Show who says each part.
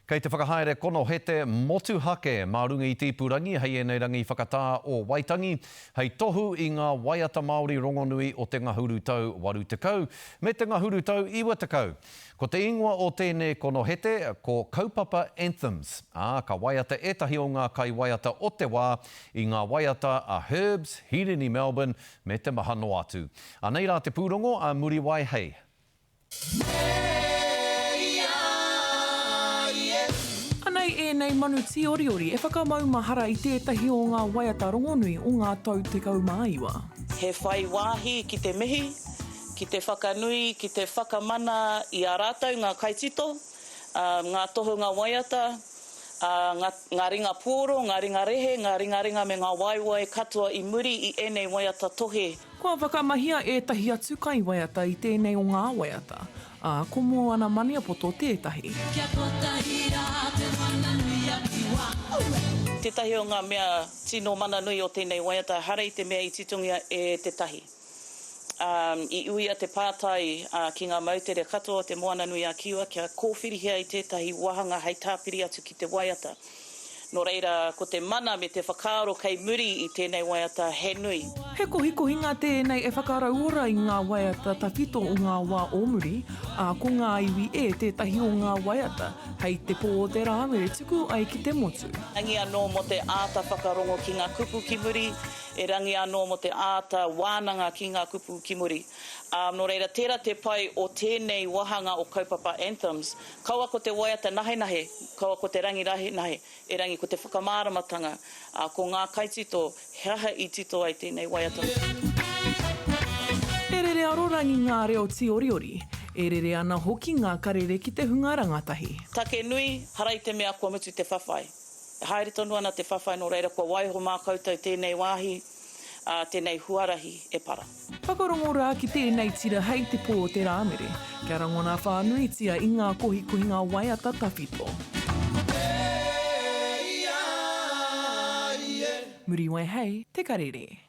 Speaker 1: Kei te whakahaere konohete motuhake mā runga i te ipurangi hei ēnei rangi whakatā o Waitangi, hei tohu i ngā waiata Māori rongonui o te ngahuru tau 80 me te ngahuru tau 90. Ko te ingoa o tēnei konohete ko Kaupapa Anthems, ā, ka waiata ētahi o ngā kaiwaiata o te wā i ngā waiata a Herbs, Hirini Melbourne me te maha noa atu. Anei rā te pūrongo a Muriwai Hei.
Speaker 2: Anei ēnei manu tīoriori e whakamaumahara i tētahi o ngā waiata rongonui o ngā tau 19.
Speaker 3: He whai wāhi ki te mihi, ki te whakanui, ki te whakamana i a rātou ngā kaitito, ngā tohunga waiata, ngā ringa puoro, ngā ringa rehe, ngā ringaringa me ngā waewae katoa i muri i ēnei waiata tohe.
Speaker 2: Kua whakamahia ētahi atu kaiwaiata i tēnei o ngā waiata, ā, ko Moana Maniapoto tētahi. Kia kotahi
Speaker 3: rā te mana nui a Kiwa, aue! Tētahi o ngā mea tino mana nui o tēnei waiata, ehara i te mea i titongia e te tahi. Ā, i uia te pātai ki ngā moutere katoa o te Moana-nui-a-Kiwa kia kōwhirihia i tētahi wāhanga hei tāpiri atu ki te waiata. Nō reira, ko te mana me te whakaaro kei muri i tēnei waiata he nui.
Speaker 2: He kohikohinga tēnei e whakarauora i ngā waiata tawhito o ngā wā o muri, ā, ko Ngā Iwi E tētahi o ngā waiata hei te pō o te Rāmere tuku ai ki te motu.
Speaker 3: Rangi anō mō te āta whakarongo ki ngā kupu ki muri, erangi anō mō te āta wānanga ki ngā kupu ki muri. Ā, nō reira, tērā te pai o tēnei wāhanga o Kaupapa Anthems, Kaua ko te waiata nahenahe, kaua ko te rangi rahenahe, erangi ko te whakamāramatanga, ā, ko ngā kaitito, he aha i tito ai tēnei waiata.
Speaker 2: E rere arorangi ngā reo tīoriori, e rere ana hoki ngā karere ki te hunga rangatahi.
Speaker 3: Take nui, hara i te mea kua mutu te whawhai. E haere tonu ana te whawhai nō reira kua waiho mā koutou tēnei wāhi, ā, tēnei huarahi e para.
Speaker 2: Whakarongo rā ki tēnei tira hei te pō o te Rāmere, kia rangona whānuitia i ngā kohikohinga waiata tawhito. Muriwai Hei te Karere.